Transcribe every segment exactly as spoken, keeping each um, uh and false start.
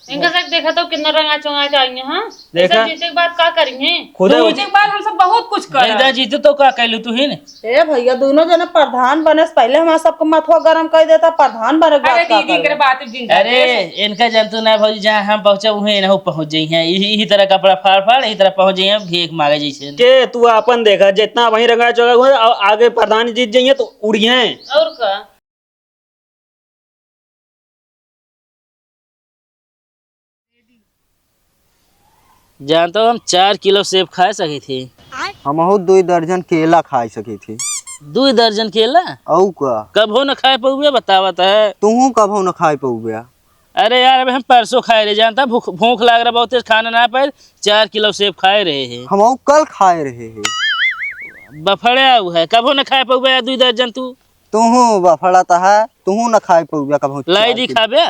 इनका सब देखा तो कितना रंगा चोंगा के आई हैं, हाँ? देखा? सब जीते के बाद का करी हैं? खुदा तू जीते के बाद हम सब बहुत कुछ कर। देखा, जीते तो का कैलू तू ही ने? ए भैया, दोनों जने प्रधान बने से पहले हमारा सबके मथवा गरम कर देता, प्रधान बने के बाद अरे का दीदी, इनके करबा? बात जिन अरे, जाते। इनका जानतू ना भौजी, जहाँ हम पहुँचे, वहीं इनहू पहुँच जाई हैं। यही, यही तरह कपड़ा फाड़ फाड़, यही तरह पहुँच जाई हैं, भीख मांगे जैसे। के तू आपन देखा, जितना वहीं रंगा चोंगा हुआ, आ-, आगे प्रधान जीत जाइए तो उड़िए। और का? जानता हूँ, हम चार किलो सेब खाए सकी थी। हमहू दुई दर्जन केला खाए सकी थी। दुई दर्जन केला? अउ का? कबो न खाए पउबे, बतावत है। तुहू कबो न खाए पउबे। अरे यार, अबे हम परसों खाए रहे, जानता, भूख, भूख लाग रहा बहुत तेज, खाना ना पाए, चार किलो सेब खाए रहे हैं। हमहू कल खाए रहे हैं। बफड़े आऊ है, कबो न खाए पउबे यार दुई दर्जन तू। तुहू बफड़ा त है, तुहू न खाए पउबे कबो लाई चार दी किलो। खाबे?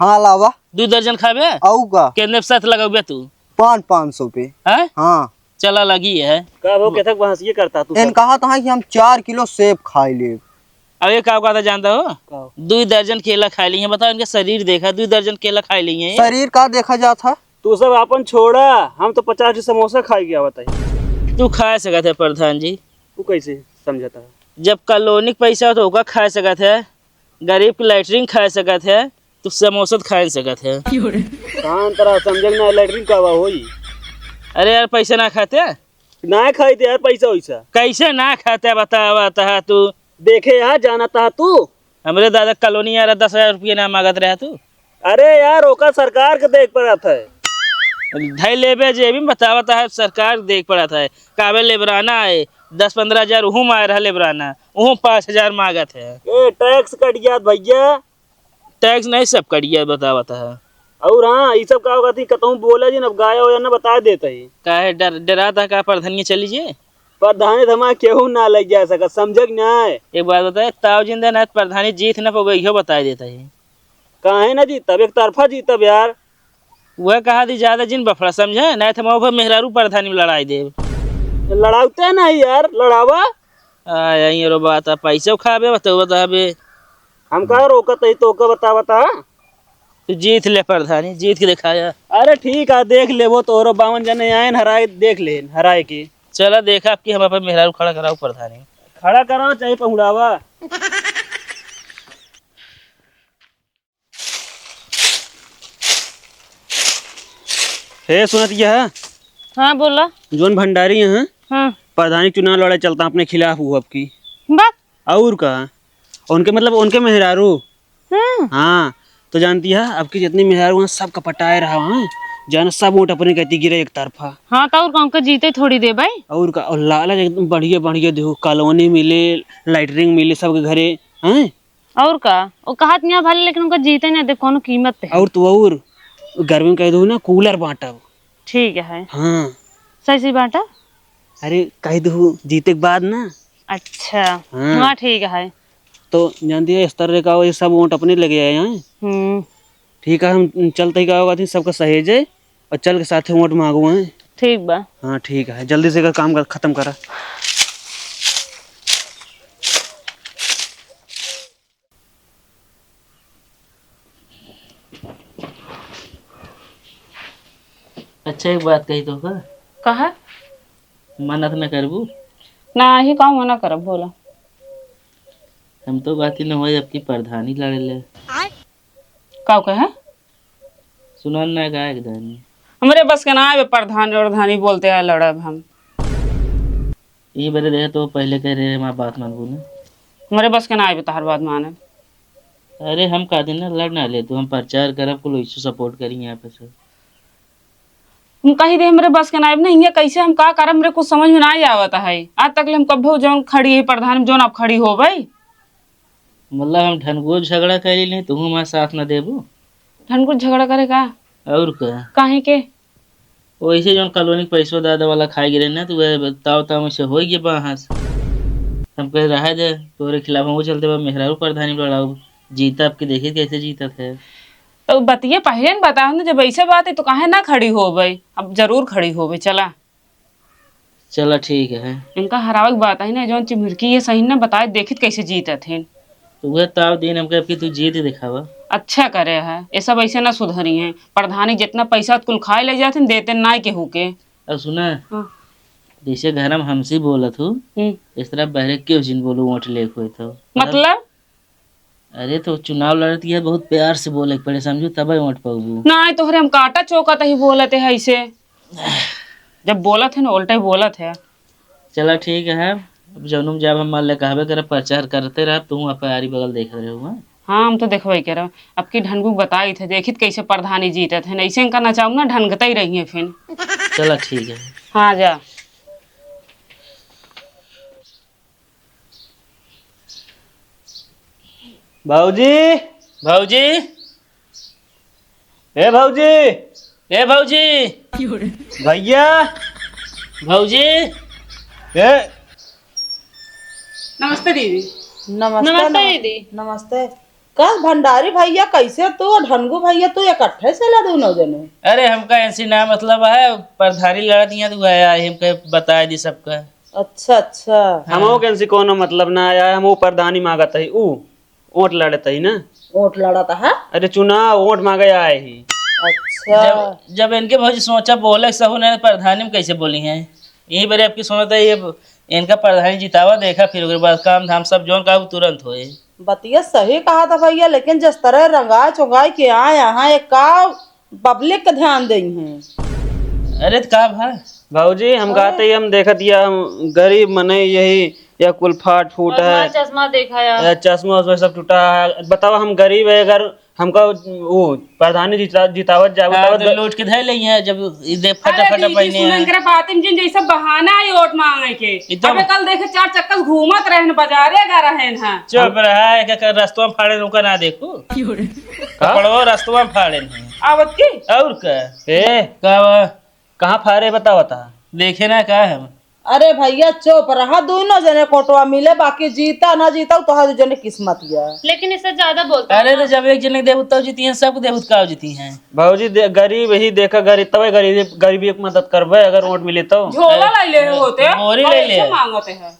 हाँ, लावा। दुई दर्जन खाबे? अउ का? केतने पे साथ लगाबे तू? पाँच, पाँच सौ पे। हैं? हाँ। चला लगी है। का हो, केथक बहस ये करता तू इन सब? कहा था कि हम चार किलो सेब खाई लेब। अब ये का कहता जानता हो? का? दुई दर्जन केला खाई ली हैं। बताओ, इनका शरीर देखा, दुई दर्जन केला खाई ली हैं। शरीर का देखा जात है? तू सब आपन छोड़ा, हम तो पचास ठी समोसा खाई गया बताई। तू खा सकत है प्रधान जी। तू कैसे समझता है? जब कॉलोनी के पैसा हो तो ओका खा सकत है, गरीब के लैट्रिन खा सकत है, तो समोसा तो खा सकत है। कहाँ अंतरा समझे ना, लैट्रिन का बा होई? अरे यार, पैसा ना खाते? ना खाई थे यार, पैसा वैसा। कैसे ना खाते, बतावा तहा तू? देखे यार, जाना तहा तू? हमरे दादा कॉलोनी यार दस हजार रुपये ना मांगत रहा तू। अरे यार, ओका सरकार के देख पड़त है। धई लेबे जेबी में, बतावा तहा सरकार देख पड़त है। काबे लेबराना है, दस पन्द्रह हजार उहू में आए रहा लेबराना, उहू पाँच हजार मांगत है। ए, टैक्स कट गया भैया। टैक्स नहीं, सब कट गया, बतावत है। और हाँ, ई सब का होगा थी, कतहूँ बोला जी, अब गाया हो या ना बता देते ही। काहे डर, डराता का प्रधानिया चली जे? प्रधानी तो हमारे केहू ना ले जा सकत, समझे कि ना? एक बात बताए, ताऊ जिंदा ना, प्रधानी जीत ना पवे, इहो बता देता ही। काहे ना जीतब, एक तरफा जीतब यार। वह कहा थी ज्यादा जिन बफड़ा समझे, नहीं तो हम ओकर मेहरारू प्रधानी में लड़ाई देब। तो लड़ावते नहीं यार, लड़ावा। आ, यही रो बात है, पैसे खाबे, बतौ बताबे। हम का रोकत ही, तो का बता, बता। तू जीत ले प्रधानी, जीत के दिखाया। अरे ठीक है, देख लेबो, तोरो बावन जने आए न, हराए, देख ले, हराए के। चला देखा, अब की हम अपन मेहरारू खड़ा कराओ प्रधानी। खड़ा कराओ चाहे पहुड़ावा। हे सुनत यह? हाँ, बोला। जोन भंडारी हैं, हाँ। प्रधानी चुनाव लड़े चलता अपने खिलाफ, वो अब की। बात। और का? उनके, मतलब, उनके मेहरारू। हाँ। हाँ, तो जानती है, अब की जितनी मेहरारू हैं, सब का पटाए रहा है, जाना सब वोट अपने कहती गिरे एक तरफा। हाँ, तो और का, उनका जीते थोड़ी दे भाई। और का, और लालच एकदम बढ़िया, बढ़िया देखो, कॉलोनी मिले, लैट्रिन मिले सबके घरे, हैं? और का? वो कहत नहीं भले, लेकिन उनका जीते नहीं दे कोनो कीमत पे। और तो और, गर्मी में कह दो ना, कूलर बांटब। ठीक है। हाँ। सही सही बांटब। अरे, कह दो, जीते के बाद ना। अच्छा। हाँ। हाँ, ठीक है। तो जानती है, इस तरह का ये सब वोट अपने लगे आए हैं। हम्म। ठीक है, हम चलते ही का होगा, सबका सहेजे और चल के साथे वोट मांगो हैं। ठीक बा। हाँ, ठीक है, जल्दी से एकर काम कर, खत्म करा। अच्छा, एक बात कही तो का? कहा? मना त न करबू? ना, ही का मना करब, बोला। हम तो बात ही न होई, अब की प्रधानी लड़े ले। का कहे? सुनन ना गायक धानी। हमरे बस के ना आवे प्रधान और धानी बोलते हैं लड़ब हम। ई बरे देखे तो पहले कह रहे हमार बात मानबू ना। हमरे बस के ना आवे तहार बात माने। अरे हम का दिन ना लड़ ना ले तू, हम प्रचार करब कुल वैसे सपोर्ट करी यहाँ पे सब। हम कही दे हमरे बस के ना आवे ना, हिंगे कैसे हम का करब, हमरे कुछ समझ में ना आवत है। आज तक ले हम कब्बो जौन खड़ी है प्रधान में जौन आप खड़ी हो भाई। मतलब हम ढनगो झगड़ा कैली नहीं, तू हमारे साथ न देबू? ढनगो झगड़ा करे का? और का? काहे के? वैसे जौन कॉलोनी के पैसवा दादा वाला खाए गिरे ना, तो वह ताव ताव में से हो गए बाहर से। हम कहे रहे दे, तोरे खिलाफ हम वो चलते बा, मेहरारू प्रधानी में लड़ाऊ। जीता आपके देखित कैसे जीतत है। तो बतिये पहले न बताओ ना, जब ऐसे बात है तो काहे ना खड़ी हो भाई? अब जरूर खड़ी हो भाई, चला। चला ठीक है। इनका हरावे के बात है ना, जौन चिमुरकी ये सही ना बताए, देखित कैसे जीतत हैं। तो वह ताव दिन हमके अब की तू जीत दिखावा। अच्छा करे है, ये सब ऐसे ना सुधरी हैं। प्रधानी जितना पैसा कुल खाए ले जाते हैं, देते नाई केहू के। अब सुना, हाँ। जैसे घर में हमसे बोलत हो, हम्म। इस तरह बहरे क्यों जिन बोलो, वोट लेके होए तो। मतलब? अरे तो चुनाव लड़त है, बहुत प्यार से बोले के पड़े, समझू, तबे वोट पाबू। नाई तोहरे हम काटा चौका तही बोलत है ऐसे। जब बोलत है ना, उल्टा ही बोलत है। चला ठीक है, अब जौन में जब हम मान ले कहबे करब, प्रचार करते रहब, तू अपन आरी बगल देखत रहू, हाँ? हाँ, हम तो देखबे करब। अब की ढनगू बताई थे, देखित कैसे प्रधानी जीतत है, ऐसे इनका नचाऊ ना, ढनगते ही रही है फिर। चला ठीक है। हाँ जा। भौजी, भौजी, ए भौजी, ए भौजी, भैया, भौजी। ए नमस्ते दीदी। नमस्ते, नमस्ते नमस्ते। दीदी। नमस्ते। का भंडारी भैया, कैसे तू और ढनगू भैया, तू इकट्ठे चला दोनों जने? अरे हमका इनसे ना मतलब है, प्रधानी लड़त यहाँ तू आया है, हमका बताए दी सबका। अच्छा, अच्छा। हाँ। हमहू के इनसे कोनो मतलब ना आया है, हमहू प्रधानी मांगत है, ऊ वोट लड़त है ना। वोट लड़त है? अरे चुनाव, वोट मांगे आए ही। अच्छा। जब, जब इनके भौजी सोचा बोले सहू नहीं, प्रधानी में कैसे बोली हैं? यही बरे आपकी सुनत है, ये इनका प्रधानी जितावा देखा, फिर ओकरे बाद काम धाम सब जौन का तुरंत होए। बतिया सही कहा था भैया, लेकिन जिस तरह रंगाई चुंगाई के आए यहाँ, एक का पब्लिक का ध्यान देई हैं। अरे त का भा? भौजी, हम अरे। कहते ही हम देखत या हम गरीब मने यही या कुल फाट फूट और है। हमारा चश्मा देखा यार। या चश्मा उश्मा सब टूटा है। बताओ हम गरीब है, अगर हमका वो प्रधानी जिता-, जितावत जाओ, हाँ, बताओ तो द- लूट के धर ले हैं, जब ई दे फटा अरे फटा दीदी, पहने सुन, हैं। इनकरा बातिन जिन जैसे बहाना है वोट मांगे के। एकदम। अबे कल देखे चार चक्कर घूमत रहन, बाजारे गा रहन हैं। चुप रहा, एक एक रस्तवा में फाड़े उनका ना देखू। क्यों रे? का? पड़वा रस्तवा में फाड़े हैं। आवत की? और का? ए, का बा? कहाँ फारे बतावा ता? देखे ना का हम? अरे भैया चुप रहा, दोनों जने कोटवा मिले, बाकी जीता ना जीता, उ तोहार दू जने किस्मत या। लेकिन इससे ज्यादा बोलता अरे है तो ना। जब एक जने देबू तब जीती हैं, सबको देबू तो का जीती हैं? भौजी दे-, गरीब ही देखा, गरीब तबे गरीबी, गरीबी की मदद करबे अगर वोट मिले तो। झोला लाई ले होते, बोरी और ले ऐसे ले। मांगते हैं।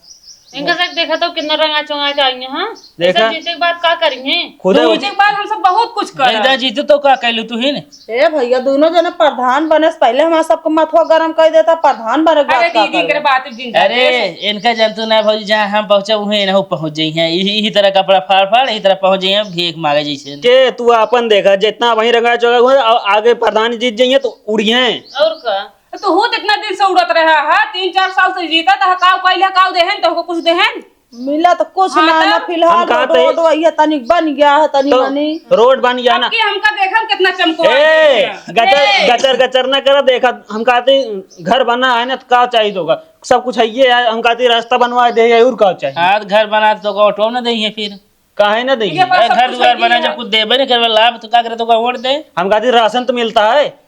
इनका सब देखा तो कितना रंगा चुंगा के आई हैं, हाँ? देखा? ऐसा जीते के बाद का करेंगे? खुदे तू जीते के बाद हम सब बहुत कुछ करब। एक दान जीतू तो का कैलू तू ही ने? ए भैया, दोनों जने प्रधान बने से पहले हमारा सबके मथवा गरम कर देता, प्रधान बने के अरे बाद का दीदी, करे? इनकर बात जिन अरे, जाते। इनका जानतू ना भौजी, जहाँ हम पहुँचा, वहीं इनहू पहुँच जाई हैं। यही, यही तरह कपड़ा फाड़ फाड़, यही तरह पहुँच जाई हैं, भीख मांगे जैसे। के तू अपन देखा, जितना वहीं रंगा चोगा हुआ, आ-, आगे प्रधान जीत जाइए तो उड़िए। और का? तो तू हूँ तो इतना दिन से उड़त रहा है, तीन चार साल से जीता था, काव कैला, काव देहन, तो कुछ देहन? मिला तो कुछ हाँ, ना, ना, तब? फिलहाल हम कहा रोड, थे रोड वही है, तनी बन गया है, तनी तो मनी। रोड बन गया ना। अब की हमका देखा, हम कितना चमको ए, आदमी है। गटर, ए। गटर, गटर ना करा, देखा, हम कहते घर बना है ना, तो का चाहिए होगा? सब कुछ है ये है, हम कहते रास्ता बनवा दे, और का चाहिए? हाँ, तो घर बना तो का ऑटो ना देइए फिर। काहे ना देइए? ये बात अरे, सब घर कुछ दुआर है बना, ये जब है। कुछ देबे नहीं करबे, लाभ तो का करे, तो का वोट दे? हम कहते राशन तो मिलता है।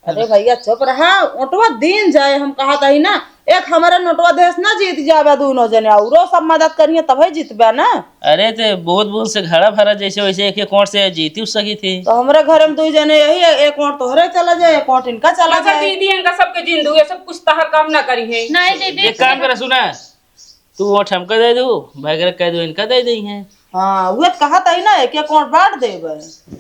अरे भैया चुप रहा, ओटवा दीन जाए, हम कहत हई ना, एक हमारा नोटवा देस ना जीत जाबे दोनों जने, औरो सब मदद करिए तबे जीतबे ना। अरे ते बूंद बूंद से घड़ा भरा, जैसे वैसे एक एक वोट से जीती सकी थी। तो हमरे घर में दू जने यही है, एक वोट तोहरे चला जाए, एक वोट इनका चला अच्छा जाए। दीदी, इनका सबके जिंदू, ये सब कुछ तहर काम ना करी है। नहीं दीदी। एक काम करे, सुना, तू वोट हमका दे दू, भाई करे कह दू इनका दे दई हैं। हाँ, उहे तो कहत हई ना, एक एक वोट बांट देबे।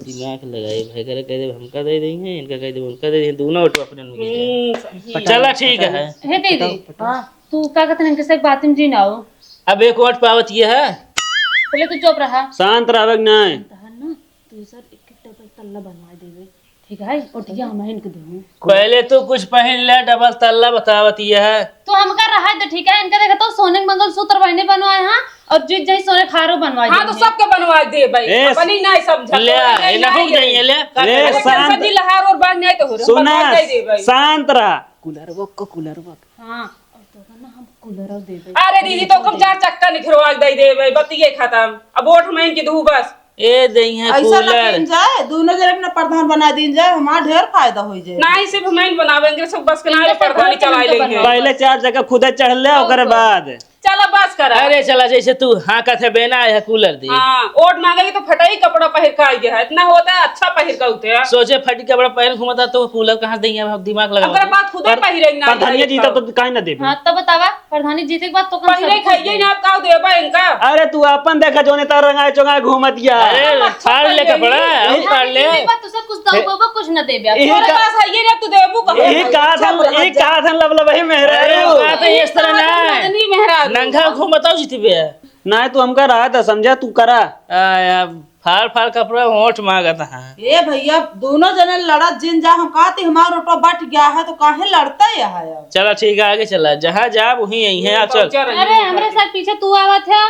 दिमाग लगाई, भाई करे कह दे हमका दे दई हैं, इनका कह दे उनका दे दई हैं, दोनों वोट अपने में गिर जाए। हम्म, सही। चला ठीक है। हे दीदी, हाँ। तू का कहत इनके से एक बात में जी ना हो। अब एक वोट पावत ये है। पहले तू चुप रहा। शांत रहबे कि नहीं? तहन ना, तू सर एक डबल तल्ला बनवा देबे। ठीक है, ओटिया हम इनके देहूँ। पहले तू कुछ पहन ले, डबल तल्ला बतावत ये है। तो हमका रहा दे, ठीक है, इनका देखा तो सोने के मंगलसूत्र बहने बनवाए हैं और जीत जाई सोने खारो बनवाए हाँ, तो देंगे। सबके बनवा दे भाई, ए, अपनी नहीं समझा, ले, तोरा ए, नहीं नहुक दे। जाइए, ले, का ले, करे? अरे, शांत, कैसा जी लहार और बांध नहीं तो हो रहा, सुना, बनवा दे भाई। शांत रहा। कूलर वो को, कूलर वो। हाँ, और तो ना हम कूलर और दे दे। अरे दीदी, तो कम चार चक्का निखरवा दे दे भाई, बतिये खत्म। अब वोट हम इनके दू बस। ए, दइहें ऐसा ना कूलर। कीन जाए, दोनों जने अपना प्रधान बना दीन जाए, हमारा ढेर फायदा हो जाए। नहीं, सिर्फ मैं ही बनावेंगे, सब बस के नाम इनके सब प्रधानी बहुत चला इनके लेंगे। बनवा। पहले चार चक्का खुदे चढ़ ले, और ओकरे तो। बाद। चला बस करा। अरे चला, जैसे तू हाँ कहते बेना है, कूलर दी। हाँ, ओट मांगेगी तो फटाई कपड़ा पहिर के आई है, इतना होता है अच्छा पहिर के होते हैं। सोचे फटी कपड़ा पहन घूमता तो कूलर कहाँ से देंगे, अब दिमाग लगा। ओकरा बात खुदे पर-, पहिरे ना प्रधानिया जी, तब तो काहे ना देबे? हाँ, तब बतावा, प्रधानी जीते के बाद तो कम पहिरे सब कुछ खाइए दे। ना, आप का देबा इनका? अरे तू अपन देखा, जोने तार रंगाए चोंगाए घूमत गया। अरे, हम अच्छा फाड़ ले पहिरे कपड़ा, नहीं। हम फाड़ ले। जीते के बाद तो सब कुछ दऊ हे। बाबा, कुछ ना देबे आप। यही तोरे का-, पास है ये ना, तू देबू कहाँ? यही अच्छा कहा था, बुरा यही हाथ जा। कहा था, लब लब ही मेहरारू। अरे, वो बात है, इस तरह ना। मदनी मेहरारू। नंगा घूमत आओ जीती बे। ना, तू हमका राह दा, समझा, तू करा। आ, या, फाड़ फाड़ कपड़ा ओठ मांगत है। ए भैया, दोनों जने लड़त जिन जा, हम कहती हमार ओटो बट गया है तो काहे लड़ता है अब? चला ठीक है, आगे चला, जहाँ जाब वहीं यही है, आप चल। अरे, हमरे साथ पीछे तू आवत है।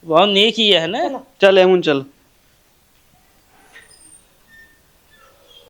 बहुत नीक ही है ना। चल, एमुन चल।